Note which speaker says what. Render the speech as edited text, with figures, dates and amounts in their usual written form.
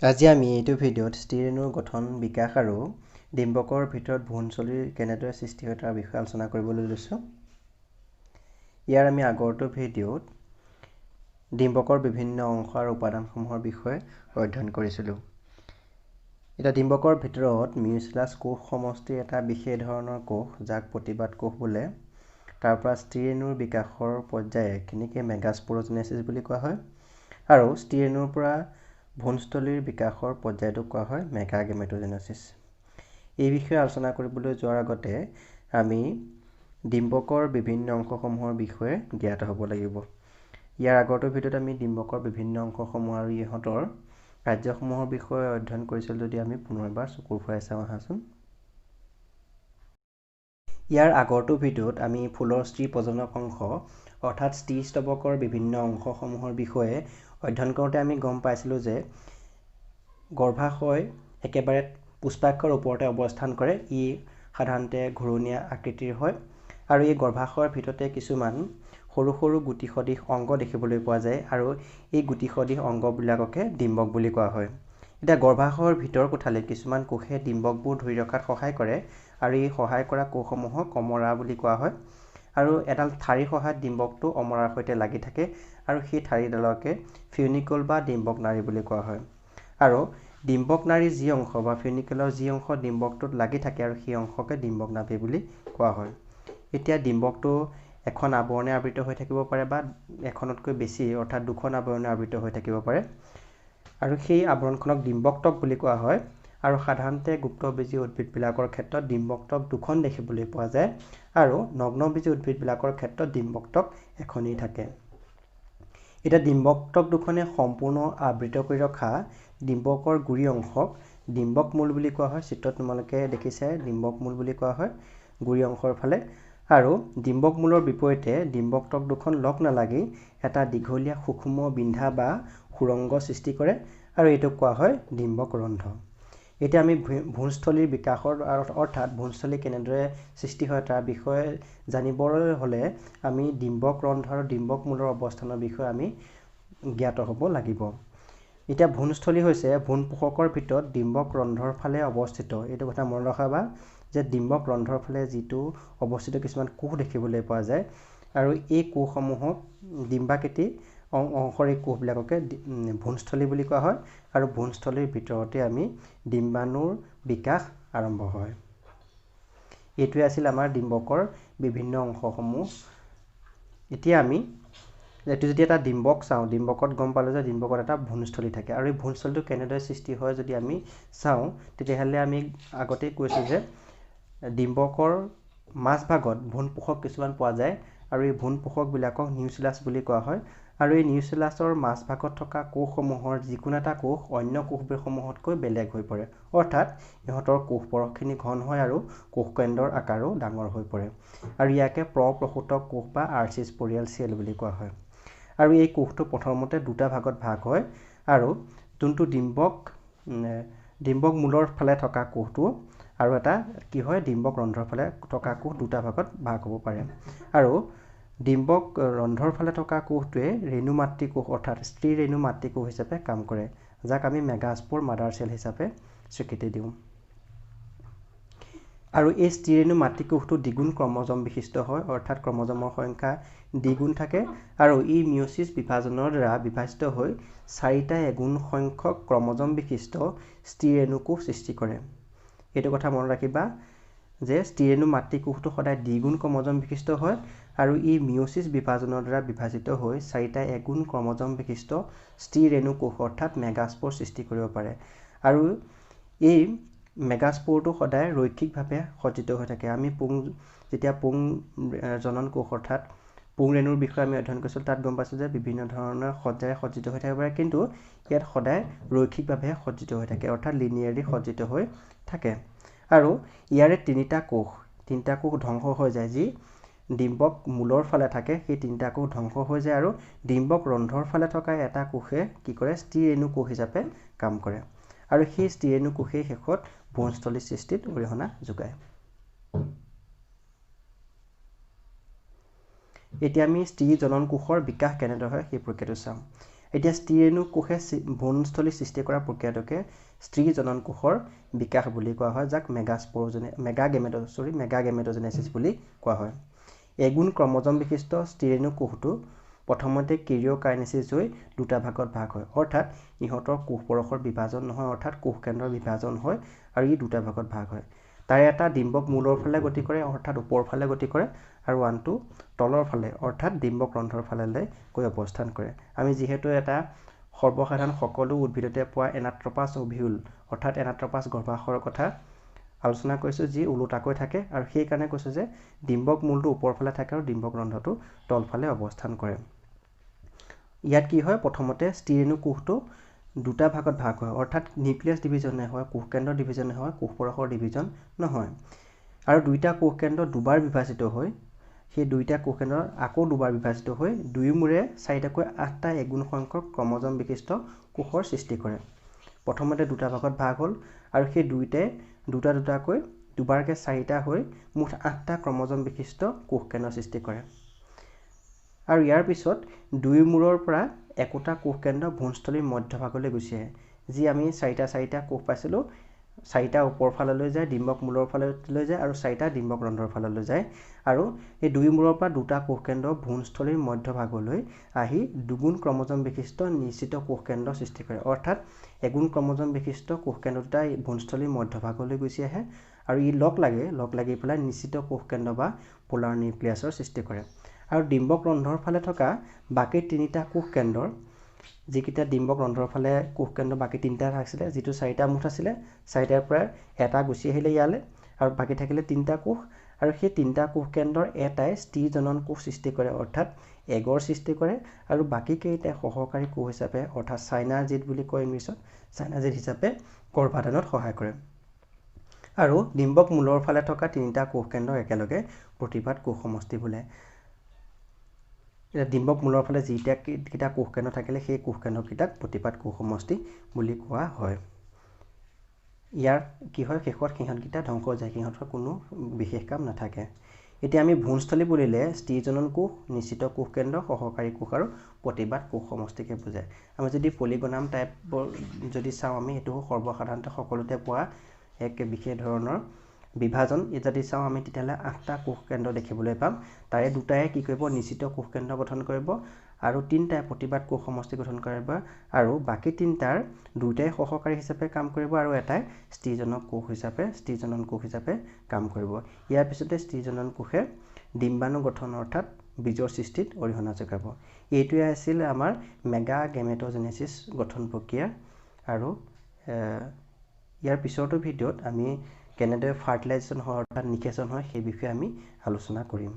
Speaker 1: আজি আমি এইটো ভিডিঅ'ত স্ত্ৰীৰেণুৰ গঠন, বিকাশ আৰু ডিম্বকৰ ভিতৰত ভ্ৰূণথলীৰ কেনেদৰে সৃষ্টি হয় তাৰ বিষয়ে আলোচনা কৰিবলৈ লৈছোঁ। ইয়াৰ আমি আগৰটো ভিডিঅ'ত ডিম্বকৰ বিভিন্ন অংশ আৰু উপাদানসমূহৰ বিষয়ে অধ্যয়ন কৰিছিলোঁ। এতিয়া ডিম্বকৰ ভিতৰত মিউচিলাছ কোষ সমষ্টিৰ এটা বিশেষ ধৰণৰ কোষ, যাক প্ৰতিবাদ কোষ বোলে, তাৰ পৰা স্ত্ৰীৰেণুৰ বিকাশৰ পৰ্যায়খিনিকে মেগাস্প'ৰজেনেচিছ বুলি কোৱা হয় আৰু স্ত্ৰীৰেণুৰ পৰা ভ্ৰূণস্থলীৰ বিকাশৰ পৰ্যায়টোক কোৱা হয় মেগাগেমেট'জেনেচিছ। এই বিষয়ে আলোচনা কৰিবলৈ যোৱাৰ আগতে আমি ডিম্বকৰ বিভিন্ন অংশসমূহৰ বিষয়ে জ্ঞাত হ'ব লাগিব। ইয়াৰ আগৰটো ভিডিঅ'ত আমি ডিম্বকৰ বিভিন্ন অংশসমূহ আৰু ইহঁতৰ কাৰ্যসমূহৰ বিষয়ে অধ্যয়ন কৰিছিলোঁ যদি আমি পুনৰ এবাৰ চকুৰ ফুৰাই চাওঁ আহাচোন। ইয়াৰ আগৰটো ভিডিঅ'ত আমি ফুলৰ স্ত্ৰী প্ৰজনক অংশ অৰ্থাৎ স্ত্ৰী স্তৱকৰ বিভিন্ন অংশসমূহৰ বিষয়ে অধ্যয়ন কৰোঁতে আমি গম পাইছিলোঁ যে গৰ্ভাশয় একেবাৰে পুষ্পাক্ষৰ ওপৰতে অৱস্থান কৰে। ই সাধাৰণতে ঘূৰণীয়া আকৃতিৰ হয় আৰু এই গৰ্ভাশয়ৰ ভিতৰতে কিছুমান সৰু সৰু গুটি সদৃশ অংগ দেখিবলৈ পোৱা যায় আৰু এই গুটি সদৃশ অংগবিলাককে ডিম্বক বুলি কোৱা হয়। এতিয়া গৰ্ভাশয়ৰ ভিতৰ কোঠালিত কিছুমান কোষে ডিম্বকবোৰ ধৰি ৰখাত সহায় কৰে আৰু এই সহায় কৰা কোষসমূহক অমৰা বুলি কোৱা হয় আৰু এডাল ঠাৰিৰ সহায়ত ডিম্বকটো অমৰাৰ সৈতে লাগি থাকে আৰু সেই ঠাৰিডালকে ফিউনিকল বা ডিম্বক নাড়ী বুলি কোৱা হয়। আৰু ডিম্বক নাড়ীৰ যি অংশ বা ফিউনিকলৰ যি অংশ ডিম্বকটোত লাগি থাকে আৰু সেই অংশকে ডিম্বক নাভি বুলি কোৱা হয়। এতিয়া ডিম্বকটো এখন আৱৰণে আবৃত হৈ থাকিব পাৰে বা এখনতকৈ বেছি অৰ্থাৎ দুখন আৱৰণে আবৃত হৈ থাকিব পাৰে আৰু সেই আৱৰণখনক ডিম্বকত্বক বুলি কোৱা হয়। আৰু সাধাৰণতে গুপ্তবীজী উদ্ভিদবিলাকৰ ক্ষেত্ৰত ডিম্বকত্বক দুখন দেখিবলৈ পোৱা যায় আৰু নগ্নবীজী উদ্ভিদবিলাকৰ ক্ষেত্ৰত ডিম্বকত্বক এখনেই থাকে। এতিয়া ডিম্বকত্বক দুখনে সম্পূৰ্ণ আবৃত কৰি ৰখা ডিম্বকৰ গুৰি অংশক ডিম্বক মূল বুলি কোৱা হয়। চিত্ৰত তোমালোকে দেখিছা ডিম্বক মূল বুলি কোৱা হয় গুৰি অংশৰ ফালে। আৰু ডিম্বক মূলৰ বিপৰীতে ডিম্বকত্বক দুখন লগ নালাগি এটা দীঘলীয়া সূক্ষ্ম বিন্ধা বা সুৰংগ সৃষ্টি কৰে আৰু এইটোক কোৱা হয় ডিম্বক ৰন্ধ্ৰ। এতিয়া আমি ভ্ৰূণস্থলীৰ বিকাশৰ অৰ্থাৎ ভ্ৰূণস্থলী কেনেদৰে সৃষ্টি হয় তাৰ বিষয়ে জানিবলৈ হ'লে আমি ডিম্বক ৰন্ধ্ৰ আৰু ডিম্বক মূলৰ অৱস্থানৰ বিষয়ে আমি জ্ঞাত হ'ব লাগিব। এতিয়া ভ্ৰূণস্থলী হৈছে ভ্ৰূণপোষকৰ ভিতৰত ডিম্বক ৰন্ধ্ৰৰ ফালে অৱস্থিত। এইটো কথা মনত ৰাখাবা যে ডিম্বক ৰন্ধ্ৰৰ ফালে যিটো অৱস্থিত কিছুমান কোষ দেখিবলৈ পোৱা যায় আৰু এই কোষসমূহক ডিম্বাকৃতি অংশৰ এই কোষবিলাককে ভ্ৰূণস্থলী বুলি কোৱা হয় আৰু ভ্ৰূণস্থলীৰ ভিতৰতে আমি ডিম্বাণুৰ বিকাশ আৰম্ভ হয়। এইটোৱে আছিল আমাৰ ডিম্বকৰ বিভিন্ন অংশসমূহ। এতিয়া আমি এইটো যদি এটা ডিম্বক চাওঁ, ডিম্বকত গম পালোঁ যে ডিম্বকত এটা ভ্ৰূণস্থলী থাকে আৰু এই ভ্ৰূণস্থলীটো কেনেদৰে সৃষ্টি হয় যদি আমি চাওঁ তেতিয়াহ'লে আমি আগতেই কৈছোঁ যে ডিম্বকৰ মাজভাগত ভ্ৰূণপোষক কিছুমান পোৱা যায় আৰু এই ভ্ৰূণপোষকবিলাকক নিউচিলাছ বুলি কোৱা হয় আৰু এই নিউচিলাছৰ মাজভাগত থকা কোষসমূহৰ যিকোনো এটা কোষ অন্য কোষসমূহতকৈ বেলেগ হৈ পৰে, অৰ্থাৎ ইহঁতৰ কোষ পৰশখিনি ঘন হয় আৰু কোষকেন্দ্ৰৰ আকাৰো ডাঙৰ হৈ পৰে আৰু ইয়াকে প্ৰপ্ৰসূতক কোষ বা আৰ্চিস্পৰিয়েল চেল বুলি কোৱা হয়। আৰু এই কোষটো প্ৰথমতে দুটা ভাগত ভাগ হয় আৰু যোনটো ডিম্বক মূলৰ ফালে থকা কোষটো আৰু এটা কি হয় ডিম্বক ৰন্ধ্ৰৰ ফালে থকা কোষ দুটা ভাগত ভাগ হ'ব পাৰে। আৰু ডিম্বক ৰন্ধ্ৰৰ ফালে থকা কোষটোৱে ৰেণু মাতৃকোষ অৰ্থাৎ স্ত্ৰী ৰেণু মাতৃকোষ হিচাপে কাম কৰে, যাক আমি মেগাস্প'ৰ মাদাৰ চেল হিচাপে স্বীকৃতি দিওঁ। আৰু এই স্ত্ৰী ৰেণু মাতৃকোষটো দ্বিগুণ ক্ৰমজম বিশিষ্ট হয়, অৰ্থাৎ ক্ৰমজমৰ সংখ্যা দ্বিগুণ থাকে আৰু ই মিঅ'চিছ বিভাজনৰ দ্বাৰা বিভাজিত হৈ চাৰিটা এগুণ সংখ্যক ক্ৰমজম বিশিষ্ট স্ত্ৰী ৰেণু কোষ সৃষ্টি কৰে। এইটো কথা মনত ৰাখিবা যে স্ত্ৰীৰেণু মাতৃকোষটো সদায় দ্বিগুণ ক্ৰমজম বিশিষ্ট হয় আৰু ই মিঅ'চিছ বিভাজনৰ দ্বাৰা বিভাজিত হৈ চাৰিটা এগুণ ক্ৰমজম বিশিষ্ট স্ত্ৰীৰেণু কোষ অৰ্থাৎ মেগাস্প'ৰ সৃষ্টি কৰিব পাৰে। আৰু এই মেগাস্প'ৰটো সদায় ৰৈখিকভাৱে সজ্জিত হৈ থাকে। আমি যেতিয়া পুং জনন কোষ অৰ্থাৎ পুংৰেণুৰ বিষয়ে আমি অধ্যয়ন কৰিছিলোঁ তাত গম পাইছোঁ যে বিভিন্ন ধৰণৰ সজ্জাৰে সজ্জিত হৈ থাকিব পাৰে, কিন্তু ইয়াত সদায় ৰৈখিকভাৱে সজ্জিত হৈ থাকে অৰ্থাৎ লিনিয়াৰলি সজ্জিত হৈ থাকে। আৰু ইয়াৰে তিনিটা কোষ ধ্বংস হৈ যায়, যি ডিম্বক মূলৰ ফালে থাকে সেই তিনিটা কোষ ধ্বংস হৈ যায় আৰু ডিম্বক ৰন্ধ্ৰৰ ফালে থকা এটা কোষে কি কৰে স্ত্ৰীৰেণু কোষ হিচাপে কাম কৰে আৰু সেই স্ত্ৰীৰেণু কোষেই শেষত ভ্ৰূণস্থলী সৃষ্টিত অৰিহণা যোগায়। এতিয়া আমি স্ত্ৰী জনন কোষৰ বিকাশ কেনেদৰে হয় সেই প্ৰক্ৰিয়াটো চাওঁ। এতিয়া স্ত্ৰীৰেণু কোষে ভ্ৰূণস্থলী সৃষ্টি কৰা প্ৰক্ৰিয়াটোকে স্ত্ৰী জনন কোষৰ বিকাশ বুলি কোৱা হয়, যাক মেগাগেমেট'জেনেচিছ বুলি কোৱা হয়। এগুণ ক্ৰমজম বিশিষ্ট স্ত্ৰীৰেণু কোষটো প্ৰথমতে কেৰিঅ'কাইনেচিছ হৈ দুটা ভাগত ভাগ হয়, অৰ্থাৎ ইহঁতৰ কোষপৰসৰ বিভাজন নহয়, অৰ্থাৎ কোষকেন্দ্ৰৰ বিভাজন হয় আৰু ই দুটা ভাগত ভাগ হয়। তাৰে এটা ডিম্বক মূলৰ ফালে গতি কৰে, অৰ্থাৎ ওপৰ ফালে গতি কৰে, আৰু আনটো তলৰ ফালে, অৰ্থাৎ ডিম্বক ৰন্ধ্ৰৰ ফাললৈ গৈ অৱস্থান কৰে। আমি যিহেতু এটা সৰ্বসাধাৰণ সকলো উদ্ভিদতে পোৱা এনাট্ৰপাছ অভিউল, অৰ্থাৎ এনাট্ৰপাছ গৰ্ভাশয়ৰ কথা আলোচনা কৰিছোঁ, যি ওলোটাকৈ থাকে, আৰু সেইকাৰণে কৈছোঁ যে ডিম্বক মূলটো ওপৰ ফালে থাকে আৰু ডিম্বক ৰন্ধ্ৰটো তলফালে অৱস্থান কৰে। ইয়াত কি হয়, প্ৰথমতে স্ত্ৰীৰেণু কোষটো দুটা ভাগত ভাগ হয়, অৰ্থাৎ নিউক্লিয়াছ ডিভিজনে হয়, কোষকেন্দ্ৰ ডিভিজনে হয়, কোষপৰসৰ ডিভিজন নহয়। আৰু দুইটা কোষকেন্দ্ৰ দুবাৰ বিভাজিত হৈ, সেই দুইটা কোষকেন্দ্ৰ আকৌ দুবাৰ বিভাজিত হৈ দুয়ো মূৰে চাৰিটাকৈ 8টা এগুণ সংখ্যক ক্ৰমজম বিশিষ্ট কোষৰ সৃষ্টি কৰে। প্ৰথমতে দুটা ভাগত ভাগ হ'ল আৰু সেই দুইটাই দুটা দুটাকৈ দুবাৰকৈ চাৰিটা হৈ মুঠ 8টা ক্ৰমজম বিশিষ্ট কোষকেন্দ্ৰ সৃষ্টি কৰে। আৰু ইয়াৰ পিছত দুয়ো মূৰৰ পৰা একোটা কোষকেন্দ্ৰ ভ্ৰূণস্থলীৰ মধ্যভাগলৈ গুচি আহে। যি আমি চাৰিটা চাৰিটা কোষ পাইছিলোঁ, চাৰিটা ওপৰ ফাললৈ যায়, ডিম্বক মূলৰ ফাললৈ যায়, আৰু চাৰিটা ডিম্বক ৰন্ধ্ৰৰ ফাললৈ যায়। আৰু এই দুই মূৰৰ পৰা দুটা কোষকেন্দ্ৰ ভ্ৰূণস্থলীৰ মধ্যভাগলৈ আহি দুগুণ ক্ৰমজম বিশিষ্ট নিশ্চিত কোষকেন্দ্ৰ সৃষ্টি কৰে, অৰ্থাৎ এগুণ ক্ৰমজম বিশিষ্ট কোষকেন্দ্ৰ দুটা ভ্ৰূণস্থলীৰ মধ্যভাগলৈ গুচি আহে আৰু ই লগ লাগি পেলাই নিশ্চিত কোষকেন্দ্ৰ বা পোলাৰ নিউক্লিয়াছৰ সৃষ্টি কৰে। আৰু ডিম্বক ৰন্ধ্ৰৰ ফালে থকা বাকী তিনিটা কোষকেন্দ্ৰৰ, যিকেইটা ডিম্বক ৰন্ধ্ৰৰ ফালে কোষকেন্দ্ৰ বাকী তিনিটা আছিলে, যিটো চাৰিটা মুঠ আছিলে, চাৰিটাৰ পৰা এটা গুচি আহিলে ইয়ালৈ আৰু বাকী থাকিলে তিনিটা কোষ। আৰু সেই তিনিটা কোষকেন্দ্ৰৰ এটাই স্ত্ৰী জনন কোষ সৃষ্টি কৰে, অৰ্থাৎ এগৰ সৃষ্টি কৰে, আৰু বাকী কেইটাই সহকাৰী কোষ হিচাপে, অৰ্থাৎ চাইনাজিড বুলি কয় ইংলিছত, চাইনাজিড হিচাপে গৰ্ভাধানত সহায় কৰে। আৰু ডিম্বক মূলৰ ফালে থকা তিনিটা কোষকেন্দ্ৰ একেলগে প্ৰতিপাত কোষ সমষ্টি বোলে। এতিয়া ডিম্বক মূলৰ ফালে যিকেইটা কোষকেন্দ্ৰ থাকিলে সেই কোষকেন্দ্ৰকেইটাক প্ৰতিপাত কোষ সমষ্টি বুলি কোৱা হয়। ইয়াৰ কি হয়, শেষত সিহঁতকেইটা ধ্বংস হৈ যায়, সিহঁতৰ কোনো বিশেষ কাম নাথাকে। এতিয়া আমি ভ্ৰূণস্থলী বুলিলে স্ত্ৰীজনন কোষ, নিশ্চিত কোষকেন্দ্ৰ, সহকাৰী কোষ আৰু প্ৰতিবাদ কোষ সমষ্টিকে বুজায়। আমি যদি পলিগনাম টাইপৰ যদি চাওঁ, আমি এইটো সৰ্বসাধাৰণতে সকলোতে পোৱা এক বিশেষ ধৰণৰ বিভাজন। যদি চাওঁ আমি তেতিয়াহ'লে 8টা কোষকেন্দ্ৰ দেখিবলৈ পাম। তাৰে দুটাই কি কৰিব, নিশ্চিত কোষকেন্দ্ৰ গঠন কৰিব, আৰু তিনিটাই প্ৰতিবাদ কোষ সমষ্টি গঠন কৰিব, আৰু বাকী তিনিটাৰ দুটাই সহকাৰী হিচাপে কাম কৰিব আৰু এটাই স্ত্ৰীজনক কোষ হিচাপে, স্ত্ৰীজনন কোষ হিচাপে কাম কৰিব। ইয়াৰ পিছতে স্ত্ৰীজনন কোষে ডিম্বাণু গঠন অৰ্থাৎ বীজৰ সৃষ্টিত অৰিহণা যোগাব। এইটোৱে আছিল আমাৰ মেগাগেমেট'জেনেচিছ গঠন প্ৰক্ৰিয়া। আৰু ইয়াৰ পিছৰটো ভিডিঅ'ত আমি কেনেদৰে ফাৰ্টিলাইজেশ্যন হয়, অৰ্থাৎ নিষেচন হয়, সেই বিষয়ে আমি আলোচনা কৰিম।